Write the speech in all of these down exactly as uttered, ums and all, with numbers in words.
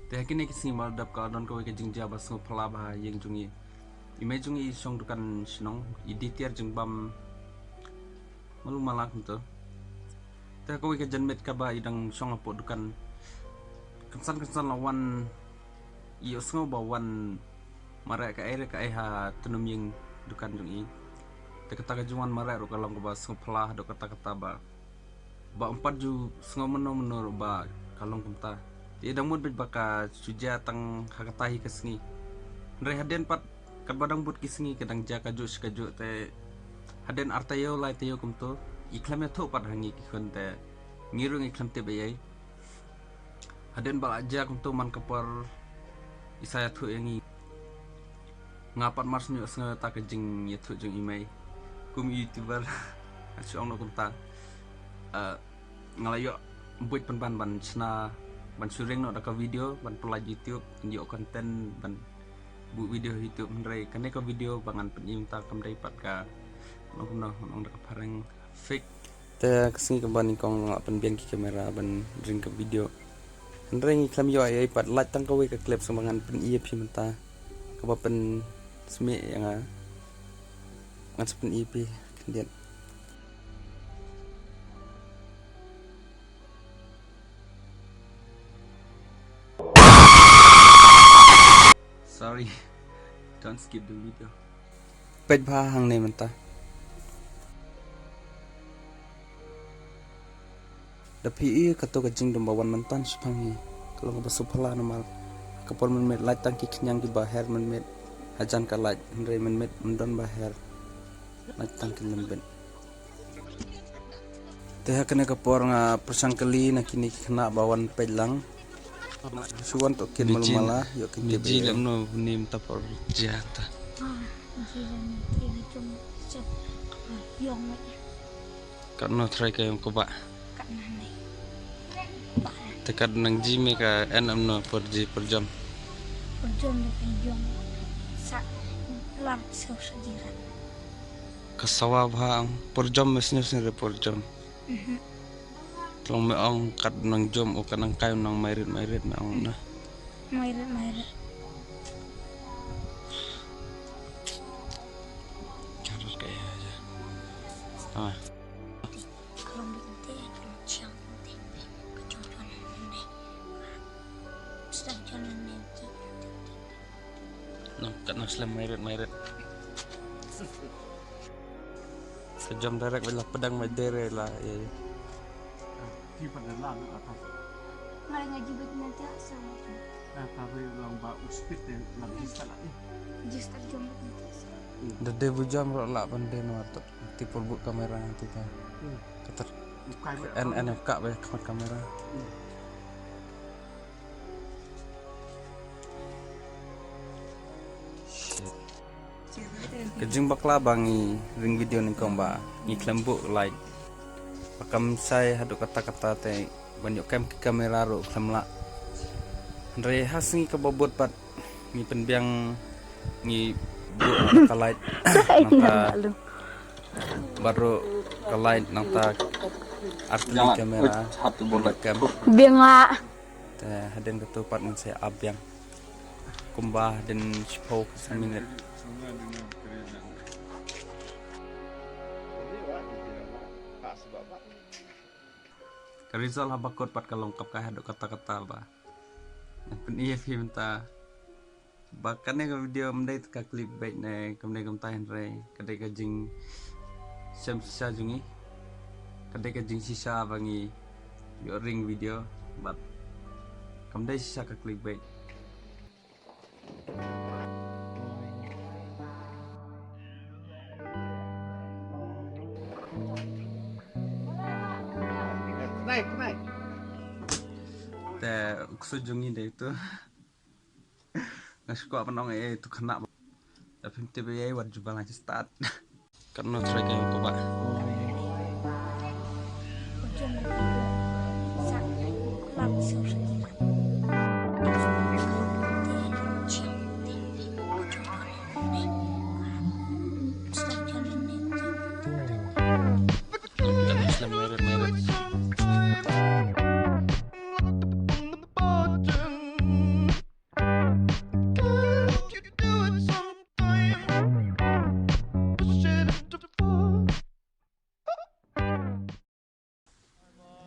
Te ha kine ki sngi mar dap ka don kawei ka jingjia ba sngewphylla bha ha ïing jong i. I mei jong i shong dukan shnong, i dei tiar jingbam malu mala kumto. Te ha kawei ka janmiet kaba i dang shong hapoh dukan, kynsan kynsan la wan, i ïohsngew ba wan mareh kaei re kaei ha tnum ïing dukan jong i. Te kata ka jingwan mareh ruh ka long kaba sngewphylla haduh katta katta ba ba ym pat ju sngew mynno mynno ruh ba ka long kumta. Te i dang mut beit ba ka shu jia tang ha kata hi ka sngi. Hynrei hadien pat katba dang bud ki sngi ka dang jia kajuh shi kajuh, te hadien ar taïew lai taïew kumto, i khlem ïathuh pat ha ngi ki khun, te ngi ruh ngi khlem tip ei ei. Hadien ba la jia kumto man ka por i sa ïathuh ïa ngi. Nga pat mar shu ïohsngew ïa ta ka jingïathuh jong i mei kum YouTuber. Nga shu ong noh kumta. Eh, nga la ïoh buit pynban ban shna, ban shu ring noh da ka video ban pynlait YouTube, ban ïoh content ban buh video ha YouTube. Hynrei kane ka video ba ngan pyni mynta kam dei pat ka, ngan ong kumno, ngan ong da ka phareng, fake. Te ka sngi kaba nyngkong nga la pynbiang ki camera ban ring ka video. Hynrei ngi khlem ïoh ei ei pat, lait tang kawei ka clip, sa ba ngan pyni ïa phi mynta. Kaba pynsmih ïa nga. Ngan sa pyni ïa phi khyndiat. Sorry. Don't skip the video. Peit bha hangne mynta. Da phi i kato ka jingdum ba wan mynta shaphang hi ka long kaba sngewphylla namar ka por mynmiet lait tang ki khñiang kiba her mynmiet hajan ka lait, hynrei mynmiet ym don ba her, lait tang ki lyndet. Te ha kane ka por nga pyrshang kylli na kine ki khynnah ba wan peit lang. Shu wan to kin malu mala, ïoh kin tip. Ji lem no ni mynta por jia ta. Ah, ji lem ni jong sep yong. Katno trai ka yong ko ba. Katno ni. Te kat nang ji me ka en em no por ji por jam. Por jam de ka yong. Sa lar so sa ji rat. Ka sawa bha ang por jam me snier snier por jam. Mhm. Tlong me ong kat nang jom o kat nang kai nang mairit mairit me ong na. Mairit mairit. Jarut kaya aja. Ah. Kalau begitu ya, kalau siang nanti, kejauhan nanti. Sudah jalan nanti. Nang kat nang slem mairit mairit. Sejam direct bila pedang mai dere la, ya. Ti pada la na atas. Ngai ngaji bet nanti asal. Nah, tapi lang ba uspit de la jista la, eh. Jista jom bet nanti asal. Da de bu jam ro la pande no atot. Ti por bu kamera nanti ta. Hmm. Katar. Ukai ba en en ka ba khmat kamera. Hmm. Ka jingbakla ba ngi ring video nyngkong ba ngi khlem buh light. Ba kam shai haduh katta katta te ban ïoh kem ki kamera ruh khlem lah. Hynrei ha sngi kaba bud pat ngi pynbiang ngi buh ka light nangta. Bad ruh ka light nangta ar tylli kamera. Biang ah. Te hadien kato pat ngan sa ap biang. Kumba hadien shiphew ka san minit. Ka result haba kut pat ka long kap ka haduh katta katta ba ngan pyni ïa phi mynta. Ba kane ka video ym dei ka clickbait ne kumne kumta, hynrei ka dei ka jingshem shisha jong ngi. Ka dei ka jingshisha ba ngi ïoh ring video, but kam dei shisha ka clickbait. Te u ksuid jong ngi dei tu. Nga shu kwah ban ong ei ei tu khynnah. Da phim tip ei ei wat jubab lang start. Katno trai ka ko ba. Katno slam meret meret.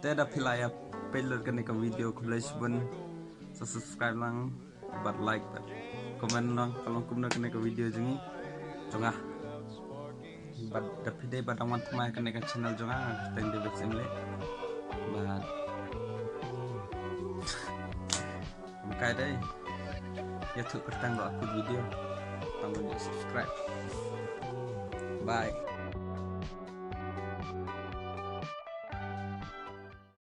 Te da phi la ïa peit lut kane ka video, khublei shibun. Sa subscribe lang, bad like, bad comment lang ka long kumno kane ka video jong ngi, jong nga. Bad da phi dei ba dang wan thymmai kane ka channel jong nga, nga kyrteng David Syiemlieh. Bad ym kai dei, ïathuh kyrteng ba la put video, tang ban subscribe. Bye.